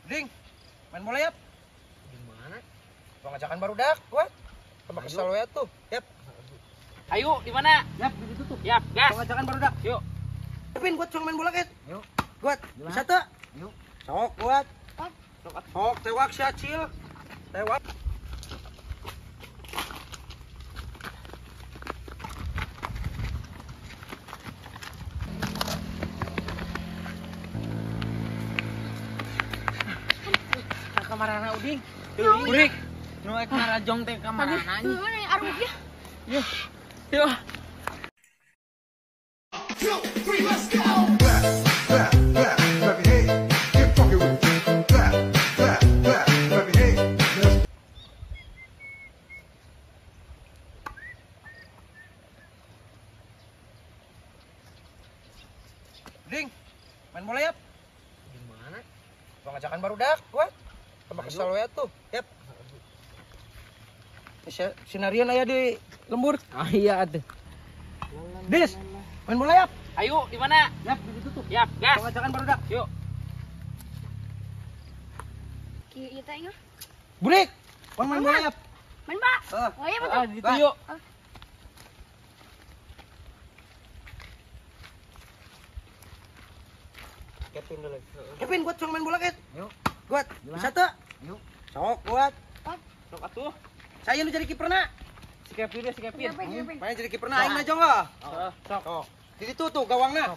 Ding, main bola yap. Di mana? Pengajakan baru dak, gua. Tambah kesel we tuh. Yap. Ayo, di mana? Yap, di situ tuh. Yap, gas. Pengajakan baru dak. Yuk. Kevin, buat cuma main bola, Ket. Yuk. Buat. Bisa tuh? Yuk. Sok buat. Sok tewak si Acil. Tewak. Kamarana Uding. Burik. Nu ek marajong teh kamarana anjing. Heueuh aruh ya. Yuh. Yuh. 2, 3, let's go. Clap, clap, clap, clap your hands. Get funky with it. Clap, clap, clap, clap your hands. Ding, main bola yap. Di mana? Pengajakan baru dak, gua. Tambah kesel we tuh. Yap. Sinarian aya di lembur. Ah iya atuh. Dis, main bola yap. Ayo, di mana? Yap, di situ tuh. Yap, gas. Pengajakan baru dak. Yuk. Kieu ieu teh ingat. Burik, main bola yap. Main, Pak. Oh iya betul. Ah, di situ yuk. Kevin dulu. Kevin, buat cuma main bola, Ket. Yuk. Buat. Bisa tuh? Yuk. Sok buat. Sok atuh. Saya lu jadi kiperna. Si Kevin deh, si Kevin. Mana jadi kiperna aing najong lah. Heeh, sok. Sok. Di situ tuh gawangna.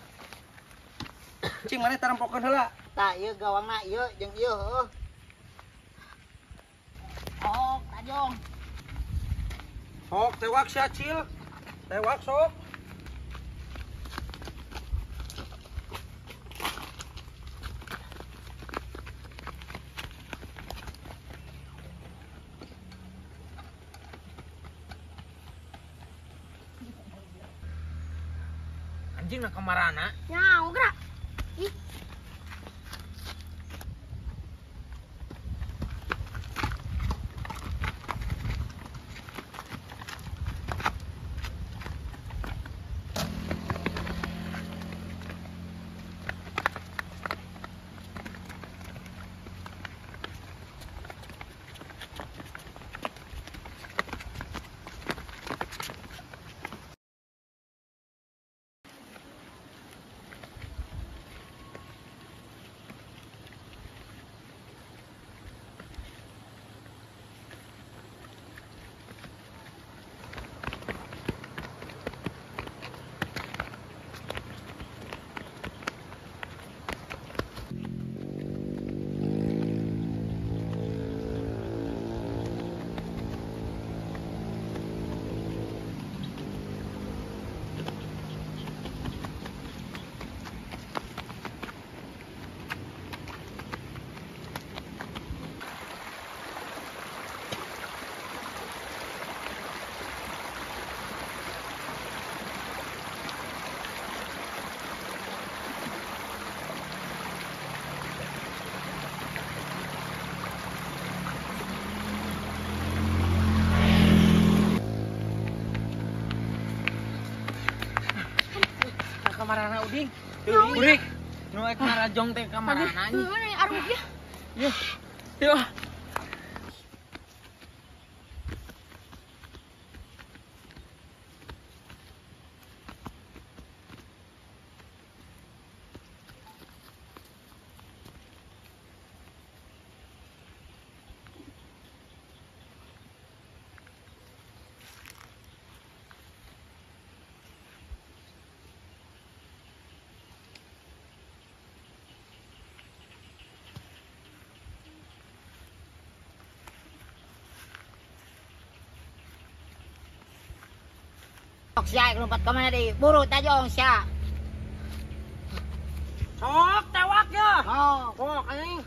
Cing mana tarampokeun heula. Tah ieu gawangna ieu jeung ieu heuh. Sok tajong. Sok tewak si Acil. Tewak sok. Anjing na kamarana. Nyaho gerak. Ih. Kamarana Uding. Burik. Nu ek marajong teh kamarana anjing. Heueuh aruh ya. Yuh. Yuh. Sok sia lompat ka mana deui? Buru tajong sia. Sok tewak ya. Sok. Sok anjing.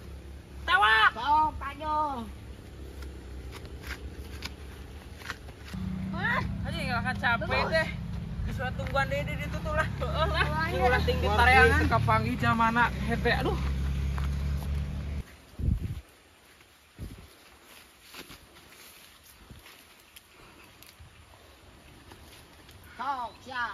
Tewak. Sok tajong. Hah? Anjing akan capek teh. Geus tungguan deui di ditu tuh lah. Heeh lah. Ulah tinggi tareangan kapanggih jamana hete aduh. Sok sia.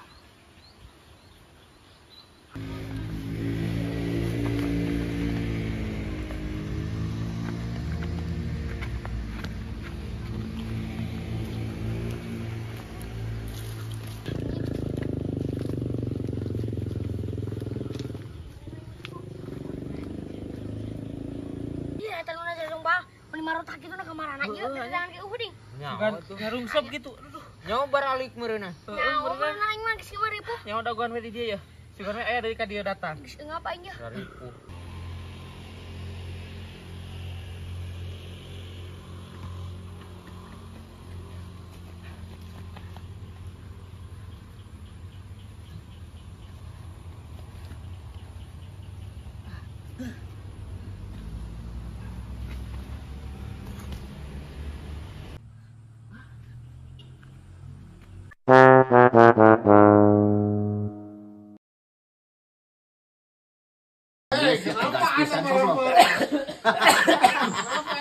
Ih, eta nu jarung bah, mun marotak kitu na kamarana ieu dagangan ge eueuh ding. Nyawa tuh ngarungsep gitu. Aduh. Nyawa baralik meureunna. Nyawa meureunna aing mah geus kamari ripuh. Nyawa dagoan we di dieu ya. Sugan we aya dari ka dieu datang. Geus ngapain ya? Ripuh.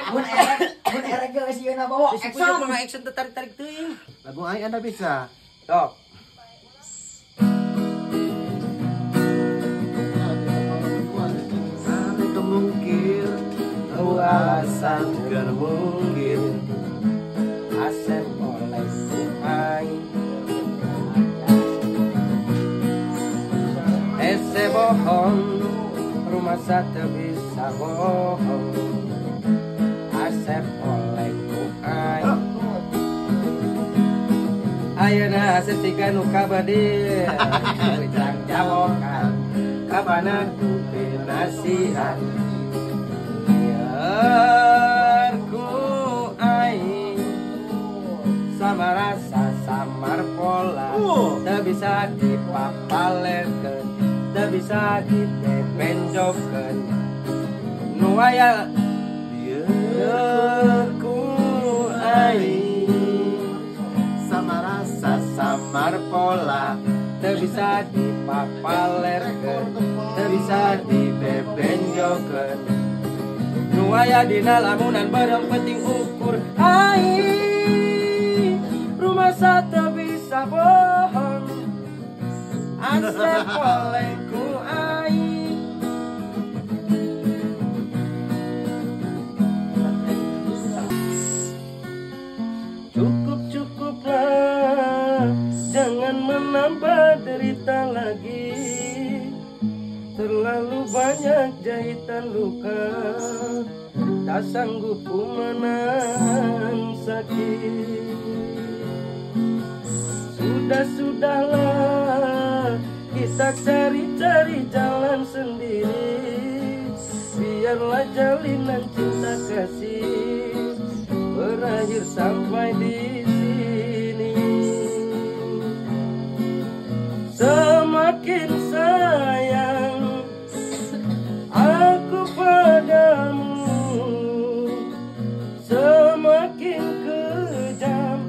Mun erek geus ieu na bawa action. Mah action teu tarik-tarik teuing. Lagu aing anda bisa. Sok. Ane kemungkir, alasan keur mungkir. Asep oleh ku aing. Ese bohong, rumah satu bisa bohong. Asep oleh ku aing. Ayeuna Asep siga nu kabadil. Ujang jawokan kabana ku pinasihan. Biar ku aing sama rasa samar pola. Teu bisa dipapalerkeun, teu bisa dibebenjokeun. Nu aya biar ku aing sama rasa samar pola, teu bisa dipapalerkeun, teu bisa dibebenjokeun. Nu aya dina lamunan beureum penting ukur aing. Rumah teu bisa bohong. Asep oleh ku aing. Cukup-cukuplah, jangan menambah derita lagi. Terlalu banyak jahitan luka, tak sanggup ku menahan sakit. Sudah-sudahlah, kita cari-cari jalan sendiri. Biarlah jalinan cinta kasih berakhir sampai di sini. Semakin sayang aku padamu, semakin kejam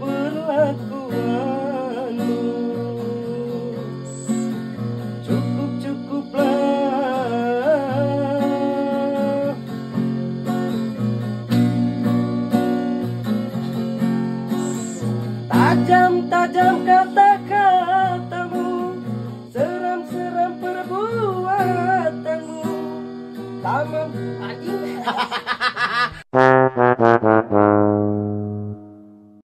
perlakuanmu. Cukup-cukuplah. Tajam-tajam kata-katamu, seram-seram perbuatanmu. Taman anjing.